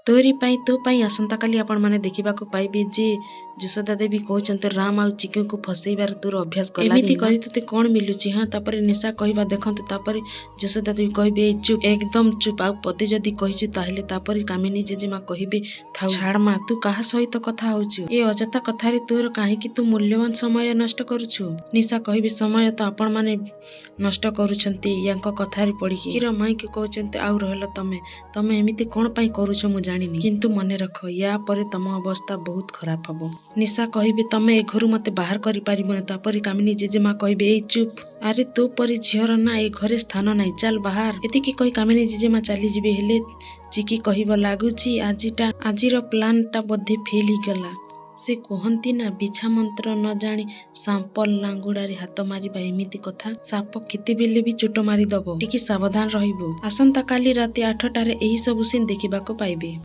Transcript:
ତୋରି ପାଇଁ ତୋ ପାଇଁ ଆସନ୍ତାକାଲି ଆପଣମାନେ ଦେଖିବାକୁ ପାଇବେ ଯେ ଯଶୋଦା ଦେବୀ କହୁଛନ୍ତି, ରାମ ଆଉ ଚିକୁଙ୍କୁ ଫସେଇବାର ତୋର ଅଭ୍ୟାସ ଗଲାନି। ଏମିତି କରି ତୋତେ କ'ଣ ମିଳୁଛି? ହଁ, ତାପରେ ନିଶା କହିବା ଦେଖନ୍ତୁ। ତାପରେ ଯଶୋଦା ଦେବୀ କହିବେ, ଏଇ ଚୁପ୍, ଏକଦମ ଚୁପ୍, ଆଉ ପଦେ ଯଦି କହିଛୁ ତାହେଲେ। ତାପରେ କାମିନୀ ଜେଜେମା କହିବେ, ଥାଉ, ଛାଡ଼ ମା, ତୁ କାହା ସହିତ କଥା ହଉଛୁ? ଏ ଅଯଥା କଥାରେ ତୋର କାହିଁକି ତୁ ମୂଲ୍ୟବାନ ସମୟ ନଷ୍ଟ କରୁଛୁ? ନିଶା କହିବି, ସମୟ ତ ଆପଣମାନେ ନଷ୍ଟ କରୁଛନ୍ତି ୟାଙ୍କ କଥାରେ ପଡ଼ିକି। କ୍ଷୀର ମାଇଁକି କହୁଛନ୍ତି, ଆଉ ରହିଲ ତମେ, ତମେ ଏମିତି କ'ଣ ପାଇଁ କରୁଛ ମୁଁ ଜାଣିନି, କିନ୍ତୁ ମନେ ରଖ, ୟା ପରେ ତମ ଅବସ୍ଥା ବହୁତ ଖରାପ ହବ। ନିଶା କହିବେ, ତମେ ଏ ଘରୁ ମତେ ବାହାର କରିପାରିବନି। ତାପରେ କାମିନୀ ଜେଜେମା କହିବେ, ଏଇ ଚୁପ୍, ଆରେ ତୋ ପରି ଝିଅର ନା ଏ ଘରେ ସ୍ଥାନ ନାହିଁ, ଚାଲ ବାହାର। ଏତିକି କହି କାମିନୀ ଜେଜେମା ଚାଲିଯିବେ। ହେଲେ ଚିକି କହିବ, ଲାଗୁଛି ଆଜିଟା ଆଜିର ପ୍ଲାନ୍ଟା ବୋଧେ ଫେଲ୍ ହେଇଗଲା। ସେ କୁହନ୍ତି ନା, ବିଛା ମନ୍ତ୍ର ନ ଜାଣି ସାପ ଲାଙ୍ଗୁଡ଼ାରେ ହାତ ମାରିବା, ଏମିତି କଥା। ସାପ କେତେବେଳେ ବି ଚୋଟ ମାରିଦବ, ଟିକେ ସାବଧାନ ରହିବୁ। ଆସନ୍ତାକାଲି ରାତି 8ଟାରେ ଏହି ସବୁ ସିନ୍ ଦେଖିବାକୁ ପାଇବେ।